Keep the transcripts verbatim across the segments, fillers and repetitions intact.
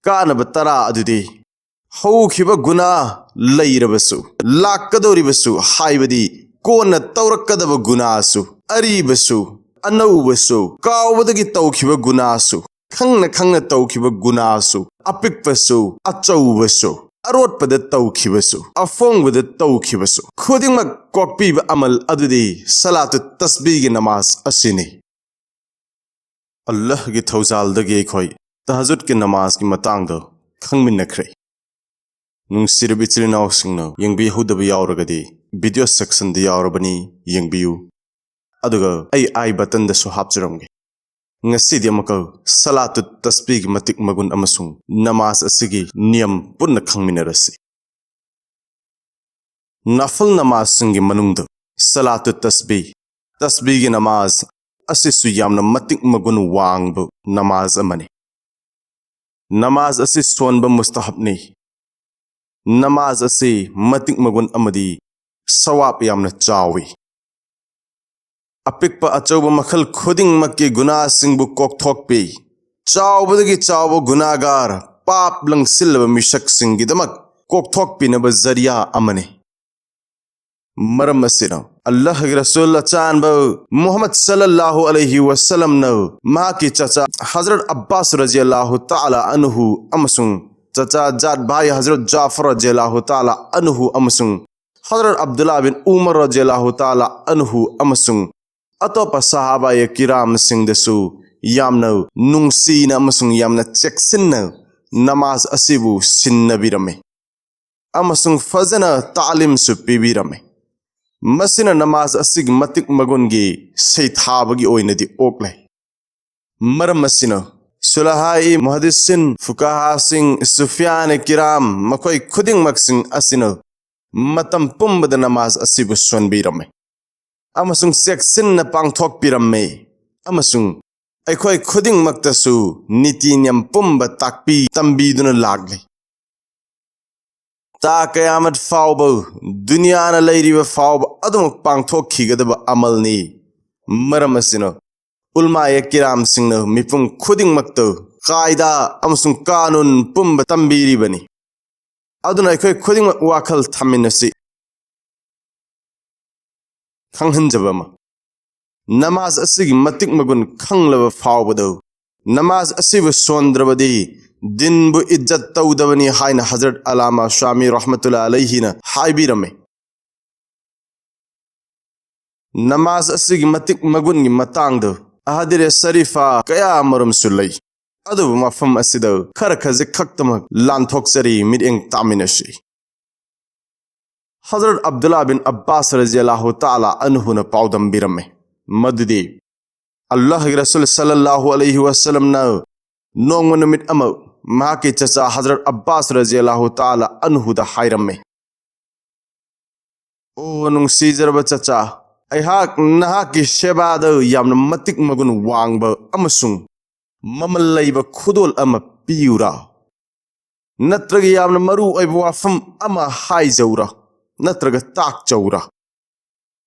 ꯀꯥꯟꯅꯕ ꯇꯔꯥ ꯑꯗꯨꯗꯤ ꯍꯧꯈꯤꯕ ꯒꯨꯅꯥ ꯂꯩꯔꯕꯁꯨ, ꯂꯥꯛꯀꯗꯧꯔꯤꯕꯁꯨ, ꯍꯥꯏꯕꯗꯤ ꯀꯣꯟꯅ ꯇꯧꯔꯛꯀꯗꯕ ꯒꯨꯅꯥꯁꯨ, ꯑꯔꯤꯕꯁꯨ, ꯑꯅꯧꯕꯁꯨ, ꯀꯥꯎꯕꯗꯒꯤ ꯇꯧꯈꯤꯕ ꯒꯨꯅꯥꯁꯨ, ꯈꯪꯅ ꯈꯪꯅ ꯇꯧꯈꯤꯕ ꯒꯨꯅꯥꯁꯨ, ꯑꯄꯤꯛꯄꯁꯨ, ꯑꯆꯧꯕꯁꯨ, ꯑꯔꯣꯠꯄꯗ ꯇꯧꯈꯤꯕꯁꯨ, ꯑꯐꯣꯡꯕꯗ ꯇꯧꯈꯤꯕꯁꯨ, ꯈꯨꯗꯤꯡꯃꯛ ꯀꯣꯛꯄꯤꯕ ꯑꯃꯜ ꯑꯗꯨꯗꯤ ꯁꯂꯥꯇꯨ ꯇꯁꯕꯤꯒꯤ ꯅꯃꯥꯖ ꯑꯁꯤꯅꯤ꯫ ꯑꯜꯂꯥꯍꯒꯤ ꯊꯧꯖꯥꯜꯗꯒꯤ ꯑꯩꯈꯣꯏ ꯇꯍꯖꯨꯗꯀꯤ ꯅꯃꯥꯖꯀꯤ ꯃꯇꯥꯡꯗ ꯈꯪꯃꯤꯟꯅꯈ꯭ꯔꯦ꯫ ꯅꯨꯡꯁꯤꯔꯕ ꯏꯆꯤꯜ ꯏꯅꯥꯎꯁꯤꯡꯅ ꯌꯦꯡꯕꯤꯍꯧꯗꯕ ꯌꯥꯎꯔꯒꯗꯤ video sectionꯗ ꯌꯥꯎꯔꯕꯅꯤ, ꯌꯦꯡꯕꯤꯌꯨ꯫ ꯑꯗꯨꯒ ꯑꯩ I buttonꯗꯁꯨ ꯍꯥꯞꯆꯔꯝꯒꯦ꯫ ꯉꯁꯤꯗꯤ ꯑꯃꯨꯛꯀ ꯁꯂꯥꯇꯨ ꯇꯁꯕꯤꯒꯤ ꯃꯇꯤꯛ ꯃꯒꯨꯟ ꯑꯃꯁꯨꯡ ꯅꯃꯥꯖ ꯑꯁꯤꯒꯤ ꯅꯤꯌꯝ ꯄꯨꯟꯅ ꯈꯪꯃꯤꯟꯅꯔꯁꯤ꯫ ꯅꯐꯜ ꯅꯃꯥꯖꯁꯤꯡꯒꯤ ꯃꯅꯨꯡꯗ ꯁꯂꯥꯇꯨ ꯇꯁꯕꯤ, ꯇꯁꯕꯤꯒꯤ ꯅꯃꯥꯖ ꯑꯁꯤꯁꯨ ꯌꯥꯝꯅ ꯃꯇꯤꯛ ꯃꯒꯨꯟ ꯋꯥꯡꯕ ꯅꯃꯥꯖ ꯑꯃꯅꯤ꯫ ꯅꯃꯥꯖ ꯑꯁꯤ ꯁꯣꯟꯕ ꯃꯨꯁꯇꯍꯕꯅꯤ꯫ ꯅꯃꯥꯖ ꯑꯁꯤ ꯃꯇꯤꯛ ꯃꯒꯨꯟ ꯑꯃꯗꯤ ꯁꯋꯥꯕ ꯌꯥꯝꯅ ꯆꯥꯎꯏ꯫ ꯑꯄꯤꯛꯄ ꯑꯆꯧꯕ ꯃꯈꯜ ꯈꯨꯗꯤꯡꯃꯛꯀꯤ ꯒꯨꯅꯥꯁꯤꯡꯕꯨ ꯀꯣꯛꯊꯣꯛꯄꯤ꯫ ꯆꯥꯎꯕꯗꯒꯤ ꯆꯥꯎꯕ ꯒꯨꯅꯥꯒꯥꯔ, ꯄꯥꯞ ꯂꯪꯁꯤꯜꯂꯕ ꯃꯤꯁꯛꯁꯤꯡꯒꯤꯗꯃꯛ ꯀꯣꯛꯊꯣꯛꯄꯤꯅꯕ ꯖꯔꯤꯌꯥ ꯑꯃꯅꯤ꯫ ꯃꯔꯝ ꯑꯁꯤꯅ ꯑꯜꯂꯥꯍꯒꯤ ꯔꯁꯨꯜ ꯑꯆꯥꯟꯕ ꯃꯨꯍꯝꯃꯗ ꯁꯜꯂꯜꯂꯥꯍꯨ ꯑꯂꯩꯍꯤ ꯋꯁꯜꯂꯝꯅ ꯃꯍꯥꯛꯀꯤ ꯆꯆꯥ ꯍꯖꯔꯠ ꯑꯕ꯭ꯕꯥꯁ ꯔꯖꯤꯌꯜꯂꯥꯍꯨ ꯇꯥꯂꯥ ꯑꯟꯍꯨ ꯑꯃꯁꯨꯡ ꯆꯆꯥ ꯖꯥꯠ ꯚꯥꯏ ꯍꯖꯔꯠ ꯖꯥꯐꯔ ꯔꯖꯤꯌꯜꯂꯥꯍꯨ ꯇꯥꯂꯥ ꯑꯟꯍꯨ ꯑꯃꯁꯨꯡ ꯍꯖꯔꯠ ꯑꯕꯗꯨꯜꯂꯥ ꯕꯤꯟ ꯎꯃꯔ ꯔꯖꯤꯌꯜꯂꯥꯍꯨ ꯇꯥꯂꯥ ꯑꯟꯍꯨ ꯑꯃꯁꯨꯡ ꯑꯇꯣꯞꯄ ꯁꯍꯥꯕꯥꯌꯦ ꯀꯤꯔꯥꯝꯁꯤꯡꯗꯁꯨ ꯌꯥꯝꯅ ꯅꯨꯡꯁꯤꯅ ꯑꯃꯁꯨꯡ ꯌꯥꯝꯅ ꯆꯦꯛꯁꯤꯟꯅ ꯅꯃꯥꯖ ꯑꯁꯤꯕꯨ ꯁꯤꯟꯅꯕꯤꯔꯝꯃꯤ ꯑꯃꯁꯨꯡ ꯐꯖꯅ ꯇꯥꯂꯤꯝꯁꯨ ꯄꯤꯕꯤꯔꯝꯃꯤ꯫ ꯃꯁꯤꯅ ꯅꯃꯥꯖ ꯑꯁꯤꯒꯤ ꯃꯇꯤꯛ ꯃꯒꯨꯟꯒꯤ ꯁꯩꯊꯥꯕꯒꯤ ꯑꯣꯏꯅꯗꯤ ꯑꯣꯛꯂꯦ꯫ ꯃꯔꯝ ꯑꯁꯤꯅ ꯁꯨꯂꯍꯥꯏ ꯃꯨꯍꯗꯤꯁꯤꯟ, ꯐꯨꯀꯥꯍꯥꯁꯤꯡ, ꯁꯨꯐꯤꯌꯥꯅꯦ ꯀꯤꯔꯥꯝ, ꯃꯈꯣꯏ ꯈꯨꯗꯤꯡꯃꯛꯁꯤꯡ ꯑꯁꯤꯅ ꯃꯇꯝ ꯄꯨꯝꯕꯗ ꯅꯃꯥꯖ ꯑꯁꯤꯕꯨ ꯁꯣꯟꯕꯤꯔꯝꯃꯤ ꯑꯃꯁꯨꯡ ꯆꯦꯛꯁꯤꯟꯅ ꯄꯥꯡꯊꯣꯛꯄꯤꯔꯝꯃꯤ ꯑꯃꯁꯨꯡ ꯑꯩꯈꯣꯏ ꯈꯨꯗꯤꯡꯃꯛꯇꯁꯨ ꯅꯤꯇꯤ ꯅꯤꯌꯝ ꯄꯨꯝꯕ ꯇꯥꯛꯄꯤ ꯇꯝꯕꯤꯗꯨꯅ ꯂꯥꯛꯂꯤ꯫ ꯇꯥ ꯀꯌꯥꯃꯠ ꯐꯥꯎꯕ ꯗꯨꯅꯤꯌꯥꯅ ꯂꯩꯔꯤꯕ ꯐꯥꯎꯕ ꯑꯗꯨꯃꯛ ꯄꯥꯡꯊꯣꯛꯈꯤꯒꯗꯕ ꯑꯃꯜꯅꯤ꯫ ꯃꯔꯝ ꯑꯁꯤꯅ ꯎꯜꯃꯥꯌꯦ ꯀꯤꯔꯥꯝꯁꯤꯡꯅ ꯃꯤꯄꯨꯝ ꯈꯨꯗꯤꯡꯃꯛꯇ ꯀꯥꯏꯗꯥ ꯑꯃꯁꯨꯡ ꯀꯥꯅꯨꯟ ꯄꯨꯝꯕ ꯇꯝꯕꯤꯔꯤꯕꯅꯤ꯫ ꯑꯗꯨꯅ ꯑꯩꯈꯣꯏ ꯈꯨꯗꯤꯡꯃꯛ ꯋꯥꯈꯜ ꯊꯝꯃꯤꯟꯅꯁꯤ꯫ ꯈꯪꯍꯟꯖꯕ ꯑꯃ, ꯅꯃꯥꯖ ꯑꯁꯤꯒꯤ ꯃꯇꯤꯛ ꯃꯒꯨꯟ ꯈꯪꯂꯕ ꯐꯥꯎꯕꯗ, ꯅꯃꯥꯖ ꯑꯁꯤꯕꯨ ꯁꯣꯟꯗ꯭ꯔꯕꯗꯤ ꯗꯤꯟꯕꯨ ꯏꯖꯠ ꯇꯧꯗꯕꯅꯤ ꯍꯥꯏꯅ ꯍꯖꯔꯠ ꯑꯂꯥꯃꯥ ꯁ꯭ꯋꯥꯃꯤ ꯔꯍꯃꯇꯨꯜꯂꯥ ꯑꯂꯩꯍꯤꯅ ꯍꯥꯏꯕꯤꯔꯝꯃꯤ꯫ ꯅꯃꯥꯖ ꯑꯁꯤꯒꯤ ꯃꯇꯤꯛ ꯃꯒꯨꯟꯒꯤ ꯃꯇꯥꯡꯗ ꯑꯍꯥꯗꯤꯔꯦ ꯁꯔꯤꯐꯥ ꯀꯌꯥ ꯑꯃꯔꯣꯝꯁꯨ ꯂꯩ꯫ ꯑꯗꯨꯕꯨ ꯃꯐꯝ ꯑꯁꯤꯗ ꯈꯔ ꯈꯖꯤꯛ ꯈꯛꯇꯃꯛ ꯂꯥꯟꯊꯣꯛꯆꯔꯤ, ꯃꯤꯠꯌꯦꯡ ꯇꯥꯃꯤꯟꯅꯁꯤ꯫ ꯍꯖꯔꯠ ꯑꯕꯗꯨꯜꯂꯥ ꯕꯤꯟ ꯑꯕꯥꯁ ꯔꯖꯤꯌꯜꯂꯥꯍꯨ ꯇꯥꯂꯥ ꯑꯟꯍꯨꯅ ꯄꯥꯎꯗꯝꯕꯤꯔꯝꯃꯤ ꯃꯗꯨꯗꯤ ꯑꯜꯂꯥꯍꯒꯤ ꯔꯁꯨꯜ ꯁꯜꯂꯜꯂꯥꯍꯨ ꯑꯂꯩꯍꯤ ꯋꯥꯁꯜꯂꯝꯅ ꯅꯣꯡꯃ ꯅꯨꯃꯤꯠ ꯑꯃ ꯃꯍꯥꯛꯀꯤ ꯆꯆꯥ ꯍꯖꯔꯠ ꯑꯕꯥꯁ ꯔꯖꯤꯌꯜꯂꯥꯍꯨ ꯇꯥꯂꯥ ꯑꯟꯍꯨꯗ ꯍꯥꯏꯔꯝꯃꯤ, "ꯑꯣ ꯅꯨꯡꯁꯤꯖꯔꯕ ꯆꯆꯥ, ꯑꯩꯍꯥꯛ ꯅꯍꯥꯛꯀꯤ ꯁꯦꯕꯥꯗ ꯌꯥꯝꯅ ꯃꯇꯤꯛ ꯃꯒꯨꯟ ꯋꯥꯡꯕ ꯑꯃꯁꯨꯡ ꯃꯃꯜ ꯂꯩꯕ ꯈꯨꯗꯣꯜ ꯑꯃ ꯄꯤꯌꯨꯔꯥ? ꯅꯠꯇ꯭ꯔꯒ ꯌꯥꯝꯅ ꯃꯔꯨ ꯑꯣꯏꯕ ꯋꯥꯐꯝ ꯑꯃ ꯍꯥꯏꯖꯧꯔꯥ? ꯅꯠꯇ꯭ꯔꯒ ꯇꯥꯛꯆꯧꯔꯥ?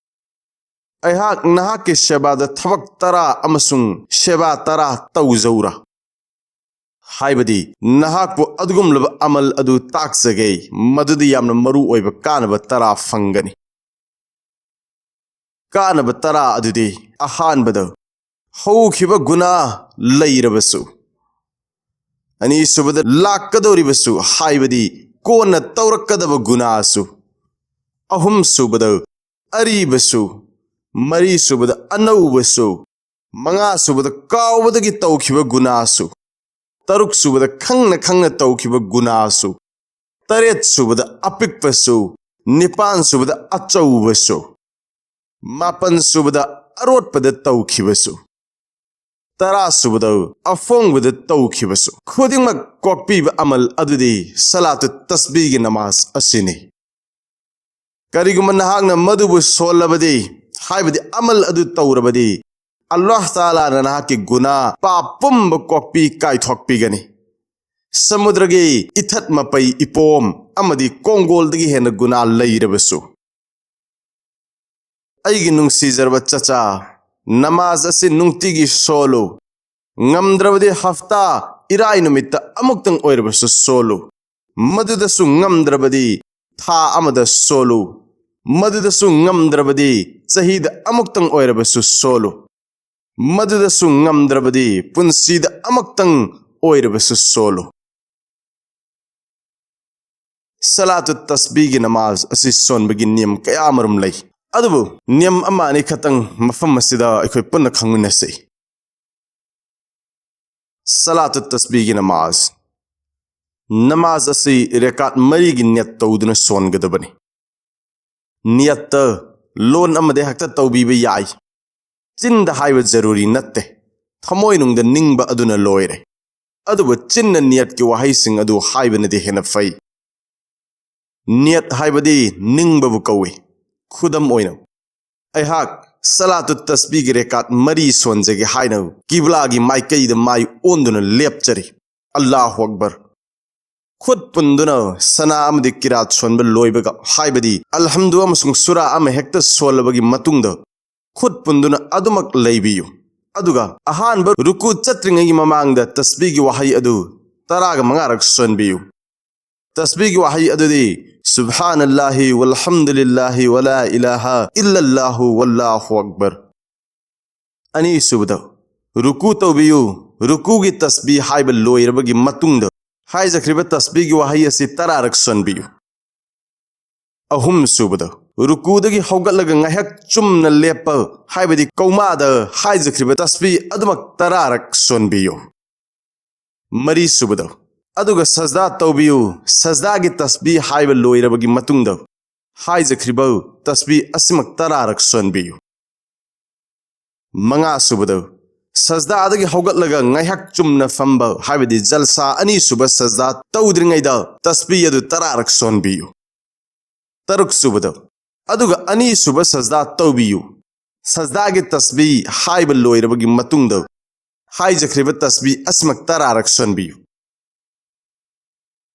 ꯑꯩꯍꯥꯛ ꯅꯍꯥꯛꯀꯤ ꯁꯦꯕꯥꯗ ꯊꯕꯛ ꯇꯔꯥ ꯑꯃꯁꯨꯡ ꯁꯦꯕꯥ ꯇꯔꯥ ꯇꯧꯖꯧꯔꯥ? ꯍꯥꯏꯕꯗꯤ ꯅꯍꯥꯛꯄꯨ ꯑꯗꯨꯒꯨꯝꯂꯕ ꯑꯃꯜ ꯑꯗꯨ ꯇꯥꯛꯆꯒꯦ, ꯃꯗꯨꯗ ꯌꯥꯝꯅ ꯃꯔꯨ ꯑꯣꯏꯕ ꯀꯥꯟꯅꯕ ꯇꯔꯥ ꯐꯪꯒꯅꯤ꯫ ꯀꯥꯟꯅꯕ ꯇꯔꯥ ꯑꯗꯨꯗꯤ, ꯑꯍꯥꯟꯕꯗ, ꯍꯧꯈꯤꯕ ꯒꯨꯅꯥ ꯂꯩꯔꯕꯁꯨ, ꯑꯅꯤꯁꯨꯕꯗ, ꯂꯥꯛꯀꯗꯧꯔꯤꯕꯁꯨ, ꯍꯥꯏꯕꯗꯤ ꯀꯣꯟꯅ ꯇꯧꯔꯛꯀꯗꯕ ꯒꯨꯅꯥꯁꯨ, ꯑꯍꯨꯝꯁꯨꯕꯗ, ꯑꯔꯤꯕꯁꯨ, ꯃꯔꯤꯁꯨꯕꯗ, ꯑꯅꯧꯕꯁꯨ, ꯃꯉꯥꯁꯨꯕꯗ, ꯀꯥꯎꯕꯗꯒꯤ ꯇꯧꯈꯤꯕ ꯒꯨꯅꯥꯁꯨ, ꯇꯔꯨꯛꯁꯨꯕꯗ, ꯈꯪꯅ ꯈꯪꯅ ꯇꯧꯈꯤꯕ ꯒꯨꯅꯥꯁꯨ, ꯇꯔꯦꯠꯁꯨꯕꯗ, ꯑꯄꯤꯛꯄꯁꯨ, ꯅꯤꯄꯥꯟꯁꯨꯕꯗ, ꯑꯆꯧꯕꯁꯨ, ꯃꯥꯄꯟꯁꯨꯕꯗ, ꯑꯔꯣꯠꯄꯗ ꯇꯧꯈꯤꯕꯁꯨ, ꯇꯔꯥꯁꯨꯕꯗ, ꯑꯐꯣꯡꯕꯗ ꯇꯧꯈꯤꯕꯁꯨ, ꯈꯨꯗꯤꯡꯃꯛ ꯀꯣꯛꯄꯤꯕ ꯑꯃꯜ ꯑꯗꯨꯗꯤ ꯁꯂꯥꯇꯨ ꯇꯁꯕꯤꯒꯤ ꯅꯃꯥꯖ ꯑꯁꯤꯅꯤ꯫ ꯀꯔꯤꯒꯨꯝꯕ ꯅꯍꯥꯛꯅ ꯃꯗꯨꯕꯨ ꯁꯣꯜꯂꯕꯗꯤ, ꯍꯥꯏꯕꯗꯤ ꯑꯃꯜ ꯑꯗꯨ ꯇꯧꯔꯕꯗꯤ, ꯑꯜꯂꯥꯍ ꯇꯥꯂꯥꯅ ꯅꯍꯥꯛꯀꯤ ꯒꯨꯅꯥ ꯄꯥꯞ ꯄꯨꯝꯕ ꯀꯣꯛꯄꯤ ꯀꯥꯏꯊꯣꯛꯄꯤꯒꯅꯤ꯫ ꯁꯃꯨꯗ꯭ꯔꯒꯤ ꯏꯊꯠ ꯃꯄꯩ ꯏꯄꯣꯝ ꯑꯃꯗꯤ ꯀꯣꯡꯒꯣꯜꯗꯒꯤ ꯍꯦꯟꯅ ꯒꯨꯅꯥ ꯂꯩꯔꯕꯁꯨ꯫ ꯑꯩꯒꯤ ꯅꯨꯡꯁꯤꯖꯔꯕ ꯆꯆꯥ, ꯅꯃꯥꯖ ꯑꯁꯤ ꯅꯨꯡꯇꯤꯒꯤ ꯁꯣꯜꯂꯨ꯫ ꯉꯝꯗ꯭ꯔꯕꯗꯤ ꯍꯞꯇꯥ, ꯏꯔꯥꯏ ꯅꯨꯃꯤꯠꯇ ꯑꯃꯨꯛꯇꯪ ꯑꯣꯏꯔꯕꯁꯨ ꯁꯣꯜꯂꯨ꯫ ꯃꯗꯨꯗꯁꯨ ꯉꯝꯗ꯭ꯔꯕꯗꯤ ꯊꯥ ꯑꯃꯗ ꯁꯣꯜꯂꯨ꯫ ꯃꯗꯨꯗꯁꯨ ꯉꯝꯗ꯭ꯔꯕꯗꯤ ꯆꯍꯤꯗ ꯑꯃꯨꯛꯇꯪ ꯑꯣꯏꯔꯕꯁꯨ ꯁꯣꯜꯂꯨ꯫ ꯃꯗꯨꯗꯁꯨ ꯉꯝꯗ꯭ꯔꯕꯗꯤ ꯄꯨꯟꯁꯤꯗ ꯑꯃꯨꯛꯇꯪ ꯑꯣꯏꯔꯕꯁꯨ ꯁꯣꯜꯂꯨ꯫ ꯁꯂꯥꯇꯨ ꯇꯁꯕꯤꯒꯤ ꯅꯃꯥꯖ ꯑꯁꯤ ꯁꯣꯟꯕꯒꯤ ꯅꯤꯌꯝ ꯀꯌꯥ ꯑꯃꯔꯣꯝ ꯂꯩ꯫ ꯑꯗꯨꯕꯨ ꯅꯤꯌꯝ ꯑꯃ ꯑꯅꯤ ꯈꯛꯇꯪ ꯃꯐꯝ ꯑꯁꯤꯗ ꯑꯩꯈꯣꯏ ꯄꯨꯟꯅ ꯈꯪꯃꯤꯟꯅꯁꯤ꯫ ꯁꯂꯥꯇꯨ ꯇꯁꯕꯤꯒꯤ ꯅꯃꯥꯖ꯫ ꯅꯃꯥꯖ ꯑꯁꯤ ꯔꯦꯀꯥꯠ ꯃꯔꯤꯒꯤ ꯅꯤꯌꯠ ꯇꯧꯗꯨꯅ ꯁꯣꯟꯒꯗꯕꯅꯤ꯫ ꯅꯤꯌꯠꯇ ꯂꯣꯟ ꯑꯃꯗ ꯍꯦꯛꯇ ꯇꯧꯕꯤꯕ ꯌꯥꯏ꯫ ꯆꯤꯟꯗ ꯍꯥꯏꯕ ꯖꯔꯨꯔꯤ ꯅꯠꯇꯦ꯫ ꯊꯃꯣꯏꯅꯨꯡꯗ ꯅꯤꯡꯕ ꯑꯗꯨꯅ ꯂꯣꯏꯔꯦ꯫ ꯑꯗꯨꯕꯨ ꯆꯤꯟꯅ ꯅꯤꯌꯠꯀꯤ ꯋꯥꯍꯩꯁꯤꯡ ꯑꯗꯨ ꯍꯥꯏꯕꯅꯗꯤ ꯍꯦꯟꯅ ꯐꯩ꯫ ꯅꯤꯌꯠ ꯍꯥꯏꯕꯗꯤ ꯅꯤꯡꯕꯕꯨ ꯀꯧꯏ꯫ ꯈꯨꯗꯝ ꯑꯣꯏꯅ, ꯑꯩꯍꯥꯛ ꯁꯂꯥꯇꯨ ꯇꯁꯕꯤꯒꯤ ꯔꯦꯀꯥꯠ ꯃꯔꯤ ꯁꯣꯟꯖꯒꯦ ꯍꯥꯏꯅ ꯀꯤꯕ꯭ꯂꯥꯒꯤ ꯃꯥꯏꯀꯩꯗ ꯃꯥꯏ ꯑꯣꯟꯗꯨꯅ ꯂꯦꯞꯆꯔꯤ꯫ ꯑꯜꯂꯥꯍꯨ ꯑꯛꯕꯔ꯫ ꯈꯨꯠ ꯄꯨꯟꯗꯨꯅ ꯁꯅꯥ ꯑꯃꯗꯤ ꯀꯤꯔꯥꯠ ꯁꯣꯟꯕ ꯂꯣꯏꯕꯒ, ꯍꯥꯏꯕꯗꯤ ꯑꯜꯍꯝꯗꯨ ꯑꯃꯁꯨꯡ ꯁꯨꯔꯥ ꯑꯃ ꯍꯦꯛꯇ ꯁꯣꯜꯂꯕꯒꯤ ꯃꯇꯨꯡꯗ, ꯈꯨꯠ ꯄꯨꯟꯗꯨꯅ ꯑꯗꯨꯃꯛ ꯂꯩꯕꯤꯌꯨ꯫ ꯑꯗꯨꯒ ꯑꯍꯥꯟꯕ ꯔꯨꯀꯨ ꯆꯠꯇ꯭ꯔꯤꯉꯩꯒꯤ ꯃꯃꯥꯡꯗ ꯇꯁꯕꯤꯒꯤ ꯋꯥꯍꯩ ꯑꯗꯨ ꯇꯔꯥꯒ ꯃꯉꯥꯔꯛ ꯁꯣꯟꯕꯤꯌꯨ꯫ ꯇꯁꯕꯤꯒꯤ ꯋꯥꯍꯩ ꯑꯗꯨꯗꯤ, "ꯁꯨꯕꯍꯥꯅꯜꯂꯥꯍꯤ ꯋꯜꯍꯝꯗꯨꯂꯤꯜꯂꯥꯍꯤ ꯋꯂꯥ ꯏꯂꯥꯍ ꯏꯜꯂꯜꯂꯥꯍꯨ ꯋꯜꯂꯥꯍꯨ ꯑꯛꯕꯔ"꯫ ꯑꯅꯤꯁꯨꯕꯗ, ꯔꯨꯀꯨ ꯇꯧꯕꯤꯌꯨ꯫ ꯔꯨꯀꯨꯒꯤ ꯇꯁꯕꯤ ꯍꯥꯏꯕ ꯂꯣꯏꯔꯕꯒꯤ ꯃꯇꯨꯡꯗ, ꯍꯥꯏꯖꯈ꯭ꯔꯤꯕ ꯇꯁꯕꯤꯒꯤ ꯋꯥꯍꯩ ꯑꯁꯤ ꯇꯔꯥꯔꯛ ꯁꯣꯟꯕꯤꯌꯨ꯫ ꯑꯍꯨꯝꯁꯨꯕꯗ, ꯔꯨꯀꯨꯗꯒꯤ ꯍꯧꯒꯠꯂꯒ ꯉꯥꯏꯍꯥꯛ ꯆꯨꯝꯅ ꯂꯦꯞꯄ, ꯍꯥꯏꯕꯗꯤ ꯀꯧꯃꯥꯗ ꯍꯥꯏꯖꯈ꯭ꯔꯤꯕ ꯇꯁꯕꯤ ꯑꯗꯨꯃꯛ ꯇꯔꯥꯔꯛ ꯁꯣꯟꯕꯤꯌꯨ꯫ ꯃꯔꯤꯁꯨꯕꯗ, ꯑꯗꯨꯒ ꯁꯖꯗꯥ ꯇꯧꯕꯤꯌꯨ꯫ ꯁꯖꯗꯥꯒꯤ ꯇꯁꯕꯤ ꯍꯥꯏꯕ ꯂꯣꯏꯔꯕꯒꯤ ꯃꯇꯨꯡꯗ, ꯍꯥꯏꯖꯈ꯭ꯔꯤꯕ ꯇꯁꯕꯤ ꯑꯁꯤꯃꯛ ꯇꯔꯥꯔꯛ ꯁꯣꯟꯕꯤꯌꯨ꯫ ꯃꯉꯥꯁꯨꯕꯗ, ꯁꯖꯗꯥꯗꯒꯤ ꯍꯧꯒꯠꯂꯒ ꯉꯥꯏꯍꯥꯛ ꯆꯨꯝꯅ ꯐꯝꯕ, ꯍꯥꯏꯕꯗꯤ ꯖꯜꯁꯥ ꯑꯅꯤꯁꯨꯕ ꯁꯖꯗꯥ ꯇꯧꯗ꯭ꯔꯤꯉꯩꯗ ꯇꯁꯕꯤ ꯑꯗꯨ ꯇꯔꯥꯔꯛ ꯁꯣꯟꯕꯤꯌꯨ꯫ ꯇꯔꯨꯛꯁꯨꯕꯗ, ꯑꯗꯨꯒ ꯑꯅꯤꯁꯨꯕ ꯁꯖꯗꯥ ꯇꯧꯕꯤꯌꯨ꯫ ꯁꯖꯗꯥꯒꯤ ꯇꯁꯕꯤ ꯍꯥꯏꯕ ꯂꯣꯏꯔꯕꯒꯤ ꯃꯇꯨꯡꯗ, ꯍꯥꯏꯖꯈ꯭ꯔꯤꯕ ꯇꯁꯕꯤ ꯑꯁꯤꯃꯛ ꯇꯔꯥꯔꯛ ꯁꯣꯟꯕꯤꯌꯨ꯫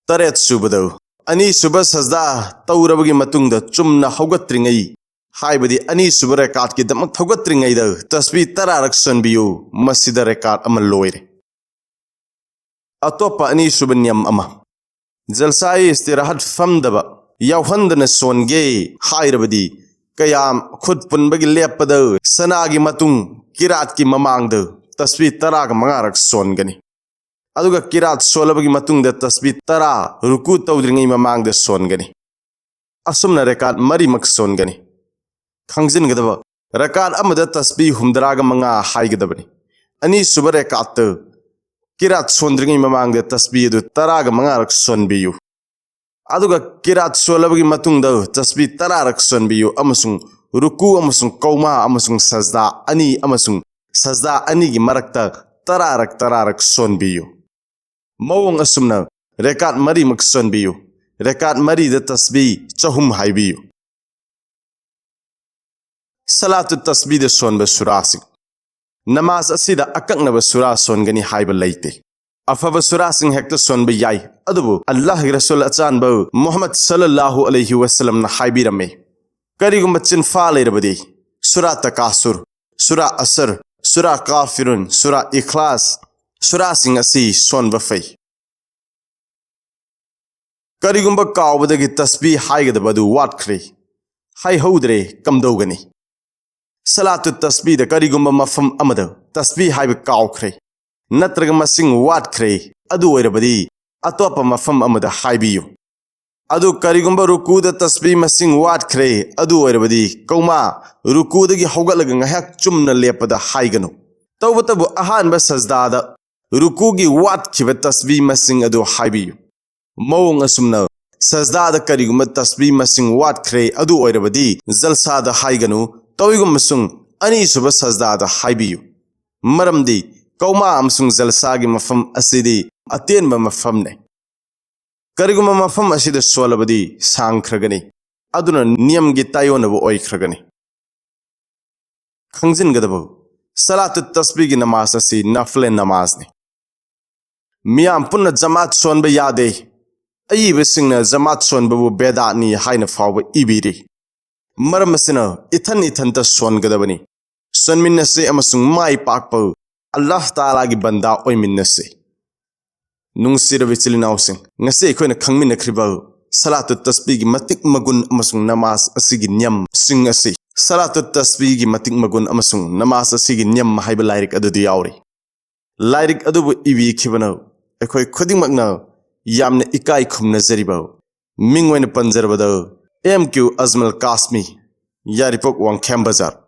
ꯇꯔꯦꯠꯁꯨꯕꯗ, ꯑꯅꯤꯁꯨꯕ ꯁꯖꯗꯥ ꯇꯧꯔꯕꯒꯤ ꯃꯇꯨꯡꯗ ꯆꯨꯝꯅ ꯍꯧꯒꯠꯇ꯭ꯔꯤꯉꯩ ꯍꯥꯏꯕꯗꯤ ꯑꯅꯤꯁꯨꯕ ꯔꯦꯀꯥꯠꯀꯤꯗꯃꯛ ꯊꯧꯒꯠꯇ꯭ꯔꯤꯉꯩꯗ ꯇꯁꯕꯤ ꯇꯔꯥꯔꯛ ꯁꯣꯟꯕꯤꯌꯨ, ꯃꯁꯤꯗ ꯔꯦꯀꯥꯠ ꯑꯃ ꯂꯣꯏꯔꯦ꯫ ꯑꯇꯣꯞꯄ ꯑꯅꯤꯁꯨꯕ ꯅꯤꯌꯝ ꯑꯃ, ꯖꯜꯁꯥ-ꯏ ꯏꯁꯇꯤꯔꯥꯍꯠ ꯐꯝꯗꯕ ꯌꯥꯎꯍꯟꯗꯅ ꯁꯣꯟꯒꯦ ꯍꯥꯏꯔꯕꯗꯤ, ꯀꯌꯥꯝ ꯈꯨꯠ ꯄꯨꯟꯕꯒꯤ ꯂꯦꯞꯄꯗ ꯁꯅꯥꯒꯤ ꯃꯇꯨꯡ ꯀꯤꯔꯥꯠꯀꯤ ꯃꯃꯥꯡꯗ ꯇꯁꯕꯤ ꯇꯔꯥꯒ ꯃꯉꯥꯔꯛ ꯁꯣꯟꯒꯅꯤ꯫ ꯑꯗꯨꯒ ꯀꯤꯔꯥꯠ ꯁꯣꯜꯂꯕꯒꯤ ꯃꯇꯨꯡꯗ ꯇꯁꯕꯤ ꯇꯔꯥ ꯔꯨꯀꯨ ꯇꯧꯗ꯭ꯔꯤꯉꯩ ꯃꯃꯥꯡꯗ ꯁꯣꯟꯒꯅꯤ꯫ ꯑꯁꯨꯝꯅ ꯔꯦꯀꯥꯠ ꯃꯔꯤꯃꯛ ꯁꯣꯟꯒꯅꯤ꯫ ꯈꯪꯖꯤꯟꯒꯗꯕ, ꯔꯦꯀꯥꯠ ꯑꯃꯗ ꯇꯁꯕꯤ ꯍꯨꯝꯗ꯭ꯔꯥꯒ ꯃꯉꯥ ꯍꯥꯏꯒꯗꯕꯅꯤ꯫ ꯑꯅꯤꯁꯨꯕ ꯔꯦꯀꯥꯠꯇ ꯀꯤꯔꯥꯠ ꯁꯣꯟꯗ꯭ꯔꯤꯉꯩ ꯃꯃꯥꯡꯗ ꯇꯁꯕꯤ ꯑꯗꯨ ꯇꯔꯥꯒ ꯃꯉꯥꯔꯛ ꯁꯣꯟꯕꯤꯌꯨ꯫ ꯑꯗꯨꯒ ꯀꯤꯔꯥꯠ ꯁꯣꯜꯂꯕꯒꯤ ꯃꯇꯨꯡꯗ ꯇꯁꯕꯤ ꯇꯔꯥꯔꯛ ꯁꯣꯟꯕꯤꯌꯨ ꯑꯃꯁꯨꯡ ꯔꯨꯀꯨ ꯑꯃꯁꯨꯡ ꯀꯧꯃꯥ ꯑꯃꯁꯨꯡ ꯁꯖꯗꯥ ꯑꯅꯤ ꯑꯃꯁꯨꯡ ꯁꯖꯗꯥ ꯑꯅꯤꯒꯤ ꯃꯔꯛꯇ ꯇꯔꯥꯔꯛ ꯇꯔꯥꯔꯛ ꯁꯣꯟꯕꯤꯌꯨ꯫ ꯃꯑꯣꯡ ꯑꯁꯨꯝꯅ ꯔꯦꯀꯥꯠ ꯃꯔꯤꯃꯛ ꯁꯣꯟꯕꯤꯌꯨ꯫ ꯔꯦꯀꯥꯠ ꯃꯔꯤꯗ ꯇꯁꯕꯤ ꯆꯍꯨꯝ ꯍꯥꯏꯕꯤꯌꯨ꯫ ꯁꯂꯥꯇꯨ ꯇꯁꯕꯤꯗ ꯁꯣꯟꯕ ꯁꯨꯔꯥꯁꯤꯡ꯫ ꯅꯃꯥꯖ ꯑꯁꯤꯗ ꯑꯀꯛꯅꯕ ꯁꯨꯔꯥ ꯁꯣꯟꯒꯅꯤ ꯍꯥꯏꯕ ꯂꯩꯇꯦ꯫ ꯑꯐꯕ ꯁꯨꯔꯥꯁꯤꯡ ꯍꯦꯛꯇ ꯁꯣꯟꯕ ꯌꯥꯏ, ꯑꯗꯨꯕꯨ ꯑꯜꯂꯥꯍꯒꯤ ꯔꯁꯨꯜ ꯑꯆꯥꯟꯕ ꯃꯨꯍꯝꯃꯗ ꯁꯜꯂꯜꯂꯥꯍꯨ ꯑꯂꯩꯍꯤ ꯋꯁꯜꯂꯝꯅ ꯍꯥꯏꯕꯤꯔꯝꯃꯤ, ꯀꯔꯤꯒꯨꯝꯕ ꯆꯤꯟꯐꯥ ꯂꯩꯔꯕꯗꯤ ꯁꯨꯔꯥ ꯇꯀꯥꯁꯨꯔ, ꯁꯨꯔꯥ ꯑꯁꯔ, ꯁꯨꯔꯥ ꯀꯥꯐꯤꯔꯨꯟ, ꯁꯨꯔꯥ ꯏꯈ꯭ꯂꯥꯁ, ꯁꯨꯔꯥꯁꯤꯡ ꯑꯁꯤ ꯁꯣꯟꯕ ꯐꯩ꯫ ꯀꯔꯤꯒꯨꯝꯕ ꯀꯥꯎꯕꯗꯒꯤ ꯇꯁꯕꯤ ꯍꯥꯏꯒꯗꯕ ꯑꯗꯨ ꯋꯥꯠꯈ꯭ꯔꯦ, ꯍꯥꯏꯍꯧꯗ꯭ꯔꯦ, ꯀꯝꯗꯧꯒꯅꯤ? ꯁꯂꯥꯇꯨ ꯇꯁꯕꯤꯗ ꯀꯔꯤꯒꯨꯝꯕ ꯃꯐꯝ ꯑꯃꯗ ꯇꯁꯕꯤ ꯍꯥꯏꯕ ꯀꯥꯎꯈ꯭ꯔꯦ ꯅꯠꯇ꯭ꯔꯒ ꯃꯁꯤꯡ ꯋꯥꯠꯈ꯭ꯔꯦ, ꯑꯗꯨ ꯑꯣꯏꯔꯕꯗꯤ ꯑꯇꯣꯞꯄ ꯃꯐꯝ ꯑꯃꯗ ꯍꯥꯏꯕꯤꯌꯨ꯫ ꯑꯗꯨ ꯀꯔꯤꯒꯨꯝꯕ ꯔꯨꯀꯨꯗ ꯇꯁꯕꯤ ꯃꯁꯤꯡ ꯋꯥꯠꯈ꯭ꯔꯦ, ꯑꯗꯨ ꯑꯣꯏꯔꯕꯗꯤ ꯀꯧꯃꯥ ꯔꯨꯀꯨꯗꯒꯤ ꯍꯧꯒꯠꯂꯒ ꯉꯥꯏꯍꯥꯛ ꯆꯨꯝꯅ ꯂꯦꯞꯄꯗ ꯍꯥꯏꯒꯅꯨ꯫ ꯇꯧꯕꯇꯕꯨ ꯑꯍꯥꯟꯕ ꯁꯖꯗꯥꯗ ꯔꯨꯀꯨꯒꯤ ꯋꯥꯠꯈꯤꯕ ꯇꯁꯕꯤ ꯃꯁꯤꯡ ꯑꯗꯨ ꯍꯥꯏꯕꯤꯌꯨ꯫ ꯃꯑꯣꯡ ꯑꯁꯨꯝꯅ ꯁꯖꯗꯥꯗ ꯀꯔꯤꯒꯨꯝꯕ ꯇꯁꯕꯤ ꯃꯁꯤꯡ ꯋꯥꯠꯈ꯭ꯔꯦ, ꯑꯗꯨ ꯑꯣꯏꯔꯕꯗꯤ ꯖꯜꯁꯥꯗ ꯍꯥꯏꯒꯅꯨ, ꯇꯧꯏꯒꯨꯝꯕꯁꯨꯡ ꯑꯅꯤꯁꯨꯕ ꯁꯖꯗꯥꯗ ꯍꯥꯏꯕꯤꯌꯨ꯫ ꯃꯔꯝꯗꯤ ꯀꯧꯃꯥ ꯑꯃꯁꯨꯡ ꯖꯜꯁꯥꯒꯤ ꯃꯐꯝ ꯑꯁꯤꯗꯤ ꯑꯇꯦꯟꯕ ꯃꯐꯝꯅꯤ꯫ ꯀꯔꯤꯒꯨꯝꯕ ꯃꯐꯝ ꯑꯁꯤꯗ ꯁꯣꯜꯂꯕꯗꯤ ꯁꯥꯡꯈ꯭ꯔꯒꯅꯤ, ꯑꯗꯨꯅ ꯅꯤꯌꯝꯒꯤ ꯇꯥꯏꯑꯣꯟꯅꯕ ꯑꯣꯏꯈ꯭ꯔꯒꯅꯤ꯫ ꯈꯪꯖꯤꯟꯒꯗꯕ, ꯁꯂꯥꯇꯨ ꯇꯁꯕꯤꯒꯤ ꯅꯃꯥꯖ ꯑꯁꯤ ꯅꯐꯂꯦ ꯅꯃꯥꯖꯅꯤ꯫ ꯃꯤꯌꯥꯝ ꯄꯨꯟꯅ ꯖꯃꯥꯠ ꯁꯣꯟꯕ ꯌꯥꯗꯦ꯫ ꯑꯏꯕꯁꯤꯡꯅ ꯖꯃꯥꯠ ꯁꯣꯟꯕꯕꯨ ꯕꯦꯗꯥꯠꯅꯤ ꯍꯥꯏꯅ ꯐꯥꯎꯕ ꯏꯕꯤꯔꯤ꯫ ꯃꯔꯝ ꯑꯁꯤꯅ ꯏꯊꯟ ꯏꯊꯟꯇ ꯁꯣꯟꯒꯗꯕꯅꯤ꯫ ꯁꯣꯟꯃꯤꯟꯅꯁꯤ ꯑꯃꯁꯨꯡ ꯃꯥꯏ ꯄꯥꯛꯄ ꯑꯜꯂꯥꯍ ꯇꯥꯂꯥꯒꯤ ꯕꯟꯗꯥ ꯑꯣꯏꯃꯤꯟꯅꯁꯤ꯫ ꯅꯨꯡꯁꯤꯔꯕ ꯏꯆꯤꯜ ꯏꯅꯥꯎꯁꯤꯡ, ꯉꯁꯤ ꯑꯩꯈꯣꯏꯅ ꯈꯪꯃꯤꯟꯅꯈ꯭ꯔꯤꯕ ꯁꯂꯥꯇꯨ ꯇꯁꯕꯤꯒꯤ ꯃꯇꯤꯛ ꯃꯒꯨꯟ ꯑꯃꯁꯨꯡ ꯅꯃꯥꯖ ꯑꯁꯤꯒꯤ ꯅꯤꯌꯝꯁꯤꯡ ꯑꯁꯤ, ꯁꯂꯥꯇꯨ ꯇꯁꯕꯤꯒꯤ ꯃꯇꯤꯛ ꯃꯒꯨꯟ ꯑꯃꯁꯨꯡ ꯅꯃꯥꯖ ꯑꯁꯤꯒꯤ ꯅꯤꯌꯝ ꯍꯥꯏꯕ ꯂꯥꯏꯔꯤꯛ ꯑꯗꯨꯗ ꯌꯥꯎꯔꯤ꯫ ꯂꯥꯏꯔꯤꯛ ꯑꯗꯨꯕꯨ ꯏꯕꯤꯈꯤꯕꯅ ꯑꯩꯈꯣꯏ ꯈꯨꯗꯤꯡꯃꯛꯅ ꯌꯥꯝꯅ ꯏꯀꯥꯏ ꯈꯨꯝꯅꯖꯔꯤꯕ ꯃꯤꯡ ꯑꯣꯏꯅ ꯄꯟꯖꯔꯕꯗ ꯑꯦꯝ ꯀ꯭ꯌꯨ ꯑꯖꯃꯜ ꯀꯥꯁꯃꯤ, ꯌꯥꯏꯔꯤꯄꯣꯛ ꯋꯥꯡꯈꯦꯝ ꯕꯖꯥꯔ꯫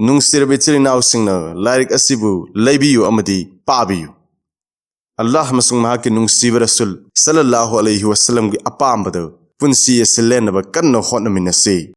ꯅꯨꯡꯁꯤꯔꯕ ꯏꯆꯤꯜ ꯏꯅꯥꯎꯁꯤꯡꯅ ꯂꯥꯏꯔꯤꯛ ꯑꯁꯤꯕꯨ ꯂꯩꯕꯤꯌꯨ ꯑꯃꯗꯤ ꯄꯥꯕꯤꯌꯨ꯫ ꯑꯜꯂꯥꯍ ꯑꯃꯁꯨꯡ ꯃꯍꯥꯛꯀꯤ ꯅꯨꯡꯁꯤꯕ ꯔꯁꯨꯜ ꯁꯜꯂꯜꯂꯥꯍꯨ ꯑꯂꯩꯍꯤ ꯋꯥꯁꯜꯂꯝꯒꯤ ꯑꯄꯥꯝꯕꯗ ꯄꯨꯟꯁꯤ ꯑꯁꯤ ꯂꯦꯟꯅꯕ ꯀꯟꯅ ꯍꯣꯠꯅꯃꯤꯟꯅꯁꯤ꯫